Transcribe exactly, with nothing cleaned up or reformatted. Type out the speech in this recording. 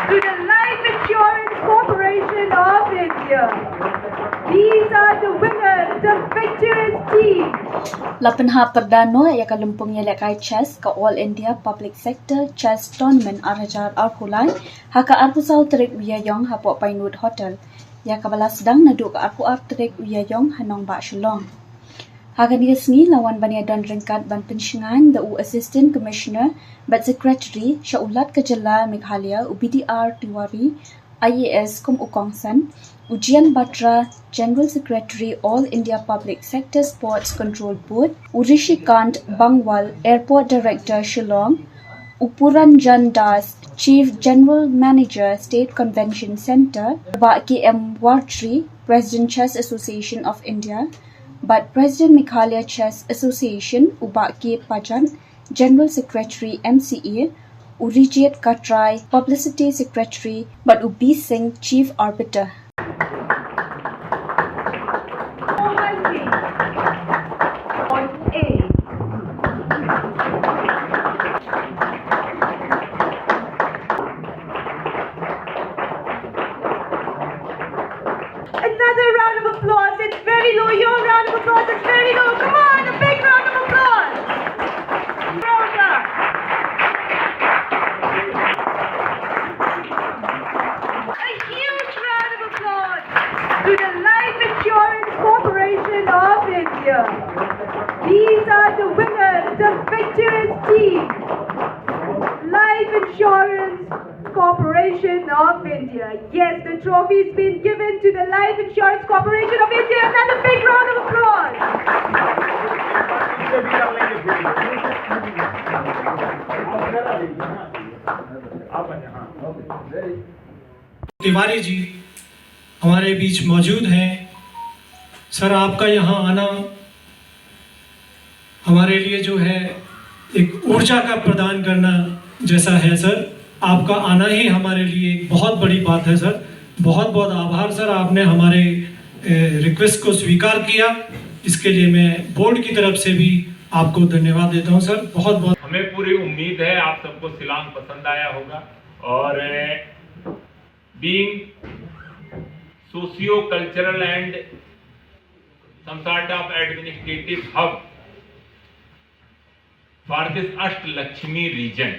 To the Life Insurance Corporation of India. These are the winners, the victorious team. La pynhap pyrda noh ïa ka lympung ïalehkai chess ka All India Public Sector Chess Tournament ar hajar arphew lai ha ka arphew saw tarik u Ïaïong hapoh Pinewood Hotel, ïa kaba la sdang naduh ka arphew ar tarik u Ïaïong ha nongbah Shillong. Ha kane ka sngi la wan ban ïadon ryngkat ban pynshngaiñ da u Assistant Commissioner bad Secretary sha u Lat ka jylla Meghalaya, u B D R Tiwari, I A S, kum u kongsan, u Jian Batra, General Secretary, All India Public Sector Sports Control Board, u Rishikant Bangwal, Airport Director, Shillong, u Puranjan Das, Chief General Manager, State Convention Centre, u Bah K M Wartri, President, Chess Association of India, bad President, Meghalaya Chess Association, u Bah K Pajat, General Secretary, M C A, u Rijit Katrai, Publicity Secretary, bad u B Singh, Chief Arbiter. Another round of applause. It's very low. Your round of applause is very low. Come on, a big round of applause. Rosa. A huge round of applause to the Life Insurance Corporation of India. These are the winners, the victorious team. Life Insurance Corporation of India. Yes, the trophy has been given to the Life Insurance Corporation of India. Another big round of applause. तिवारी जी हमारे बीच मौजूद हैं। सर, आपका यहाँ आना हमारे लिए जो है एक ऊर्जा का प्रदान करना जैसा है सर। आपका आना ही हमारे लिए एक बहुत बड़ी बात है सर। बहुत बहुत आभार सर, आपने हमारे रिक्वेस्ट को स्वीकार किया, इसके लिए मैं बोर्ड की तरफ से भी आपको धन्यवाद देता हूँ सर। बहुत बहुत हमें पूरी उम्मीद है आप सबको शिलांग पसंद आया होगा और being socio-cultural and some sort of administrative hub for this Ashtalakshmi region.